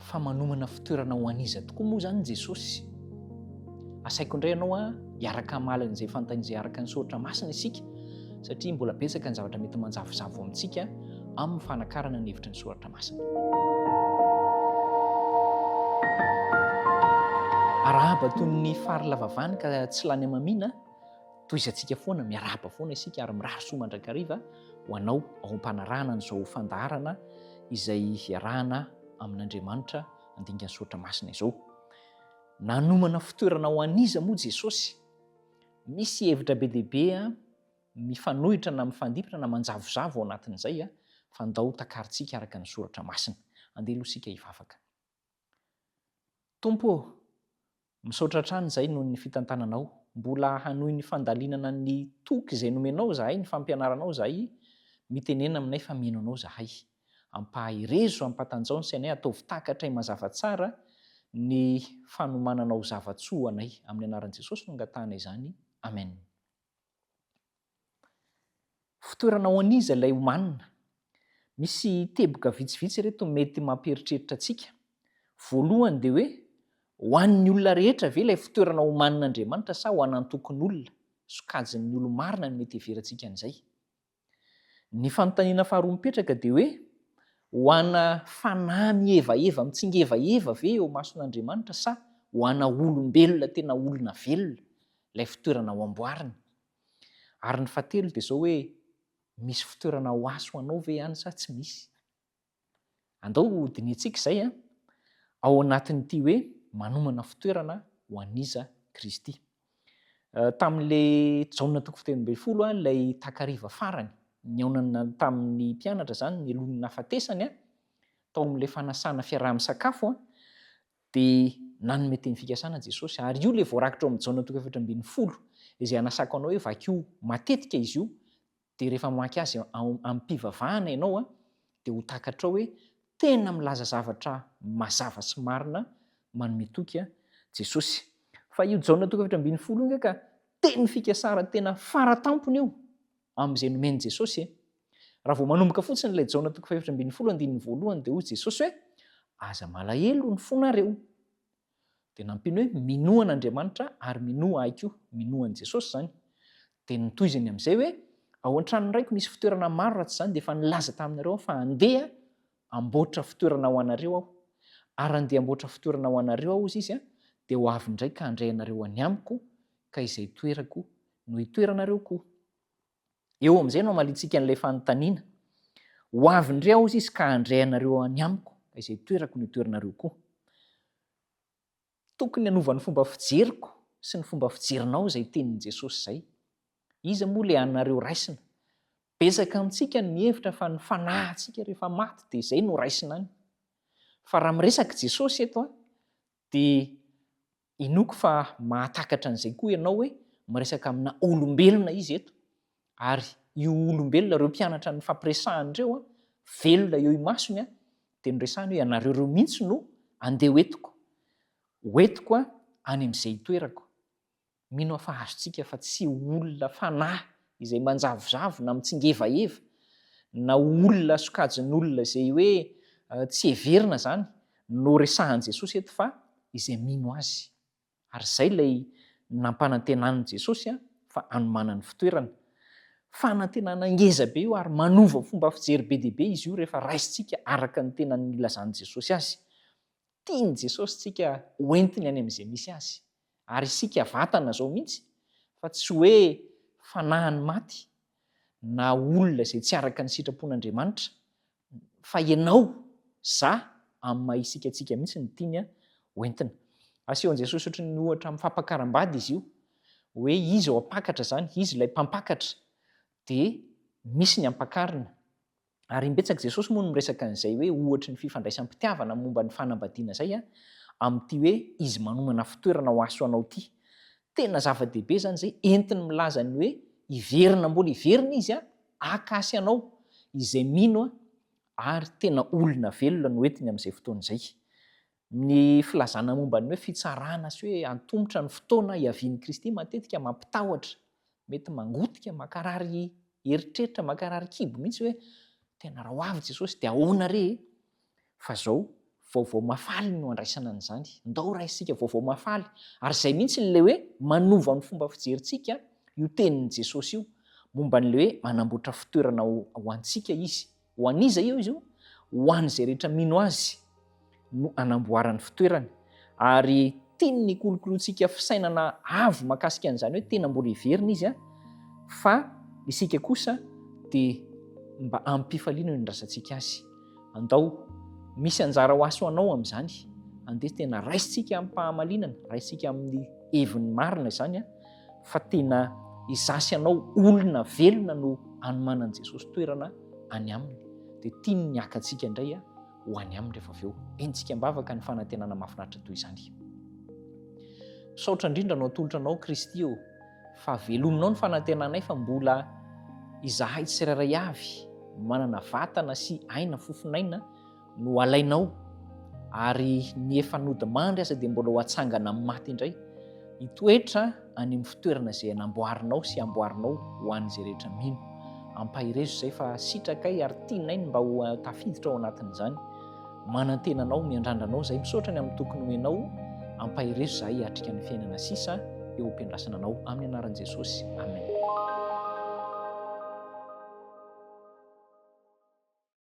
Fa manomana fitoerana ho an'iza tokoa moa izany Jesosy? Asaiko indray ianao a, hiaraka hamaly an'izay fanontaniana izay araka ny soratra masina isika, satria mbola betsaka ny zavatra mety manjavozavo amintsika amin'ny fanakarana ny hevitry ny soratra masina. Arahaba toy ny fary lavavany ka tsy lany amamiana, tohizantsika foana, miarahaba foana isika ary mirary soa mandrakariva ho anao ao am-panarahana an'izao fandaharana izay iarahana amin'Andriamanitra andinika ny soratra masina izao. Nanomana fitoerana ho an'iza moa Jesosy? Misy hevitra be dia be mifanohitra na mifandipitra na manjavozavo ao anatin'izay, fa ndao takarintsika araka ny soratra masina. Andeha aloha isika hivavaka. Tompo ô, misaotra hatrany izay noho ny fitantananao. Mbola hanohy ny fandalinana ny toky izay nomenao izahay, ny fampianaranao izahay, mitenena aminay fa mino anao izahay. Ampaherezo, ampatanjao ny sainay, ataovy takatray mazava tsara ny fanomananao zava-tsoa ho anay. Amin'ny anaran'i Jesosy no angatahanay izany. Amen. Fitoerana ho an'iza ilay omanina? Misy teboka vitsivitsy ireto mety mampieritreritra antsika. Voalohany dia hoe, ho an'ny olona rehetra ve ilay fitoerana omanin'Andriamanitra sa ho an'antokon'olona, sokajin'ny olo-marina no mety hiheverantsika an'izay? Ny fanontaniana faharoa mipetraka dia hoe, ho ana fanahy mihevaheva mitsingevaheva ve eo imason'Andriamanitra sa ho ana olombelona tena olona velona ilay fitoerana ho amboarina? Ary ny fahatelo dia izao hoe, misy fitoerana ho ahy sy ho anao ve any sa tsy misy? Andao ho dinihintsika izay an, ao anatin'ity hoe manomana fitoerana ho an'iza Kristy. Tamin'ilay Jaona toko fahatelo ambin'ny folo, ilay takariva farany nihaonana tamin'ny mpianatra izany nialoha ny nahafatesany, tao amin'ilay fanasana fiaraha-misakafo, Dia nanome teny fikasana Jesosy. Ary io ilay voarakitra ao amin'ny Jaona toko 14, izay anasako anao hoe vakio matetika izy io, dia rehefa mamaky azy amim-pivavahana ianao, dia ho takatrao hoe tena milaza zavatra mazava sy marina manome toky Jesosy. Fa io Jaona toko 14 io ange ka teny fikasana tena faratampony io amin'izay nomen'i Jesosy e. Raha vao manomboka fotsiny ilay Jaona toko faha-14 andininy voalohany dia hoy Jesosy hoe, Aza malahelo ny fonareo. Dia nampiany hoe, Minoa an'Andriamanitra ary minoa ahy koa. Minoa an'i Jesosy izany. Dia notohizany amin'izay hoe, Ao an-tranon'ny Raiko misy fitoerana maro raha tsy izany dia efa nilaza taminareo aho fa handeha hamboatra fitoerana ho anareo aho. Ary handeha hamboatra fitoerana ho anareo aho, hozy izy, dia ho avy indray ka handray anareo any amiko, ka izay itoerako no hitoeranareo koa. Eo amin'izay no hamaliantsika an'ilay fanontaniana. Ho avy indray aho, hozy izy, ka handray anareo any amiko, ka izay toerako no hitoeranareo koa. Tokony hanova ny fomba fijeriko sy ny fomba fijerinao izay tenin'i Jesosy izay. Iza moa ilay anareo raisina? Betsaka amintsika ny mihevitra fa ny fanahintsika rehefa maty dia izay no raisina any. Fa raha miresaka Jesosy eto dia Inoako fa mahatakatra an'izay koa ianao hoe miresaka amina olombelona izy eto, ary io olombelona, ireo mpianatra nifampiresahany ireo, velona eo imasony, dia noresahany hoe ianareo ireo mihitsy no andeha hoentiko, hoentiko any amin'izay itoerako. Mino aho fa azontsika fa tsy olona fanahy izay manjavozavo na mitsingevaheva, na olona sokajin'olona izay hoe tsy heverina izany no resahan'i Jesosy eto fa izay mino Azy. Ary izay ilay nampanantenan'i Jesosy fa hanomanany fitoerana. Fanantenana ngeza be io ary manova fomba fijery be dia be izy io rehefa raisintsika araka ny tena nilazan'i Jesosy azy. Tian'i Jesosy tsika hoentiny any amin'izay misy Azy. Ary isika vatana izao mihitsy fa tsy hoe fanahin'ny maty na olona izay tsy araka ny sitrapon'Andriamanitra fa ianao, za, amin'ny maha isika antsika mihitsy no tiany hoentina. Asehon'i Jesosy ohatry ny ohatra amin'ny fampakaram-bady izy io, hoe izy ao am-pakatra izany, izy ilay mpampakatra, dia misy ny ampakarina. Ary imbetsaka Jesosy moa no miresaka an'izay hoe ohatry ny fifandraisam-pitiavana momba ny fanambadiana izay amin'ity hoe izy manomana fitoerana ho ahy sy ho anao ity. Tena zava-dehibe izany izay, entiny milaza ny hoe hiverina mbola hiverina izy haka ahy sy anao izay mino ary tena olona velona no entiny amin'izay fotoana izay. Ny filazana momba ny hoe fitsarana sy hoe antomotra ny fotoana hiavian'i Kristy matetika mampitahotra, mety mangotika, mankarary eritreritra, mankarary kibo mihitsy hoe tena raha ho avy Jesosy dia ahoana re e? Fa zao, Vaovao mahafaly no andraisana an'izany. Ndao raisintsika vaovao mahafaly. Ary izay mihitsy ilay hoe manova ny fomba fijerintsika io tenin'i Jesosy io, momba an'ilay hoe manamboatra fitoerana ho antsika Izy. Ho an'iza io izy io? Ho an'izay rehetra mino Azy no anamboarany fitoerany. Ary tiany ny hikolokoloantsika fisainana avo mahakasika an'izany hoe tena mbola heverina Izy fa isika kosa dia mba amim-pifaliana no indrasantsika Azy. Andao, misy anjara ho ahy sy ho anao amin'izany. Andeha tena raisintsika amim-pahamalinana, raisintsika amin'ny heviny marina izany, fa tena izaho sy ianao olona velona no anomanan'i Jesosy toerana any aminy. Dia tiany ny haka antsika indray ho any aminy rehefa avy eo. Entintsika am-bavaka ny fanantenana mahafinaritra toy izany. Misaotra indrindra no atolotra anao Kristy ô, fa velominao ny fanantenanay fa mbola izahay tsirairay avy manana vatana sy aina fofon'aina no alainao ary ny efa nodimandry aza dia mbola ho atsangana amin'ny maty indray hitoetra any amin'ny fitoerana izay namboarinao sy amboarinao ho an'izay rehetra mino. Ampaherezo izay fa sitrakay ary tianay ny mba ho tafiditra ao anatin'izany. Manantena anao, miandrandra anao izay. Misaotra ny amin'ny toky nomenao. Ampaherezo izahay hiatrika ny fiainana sisa eo am-piandrasana anao. Amin'ny anaran'i Jesosy. Amen.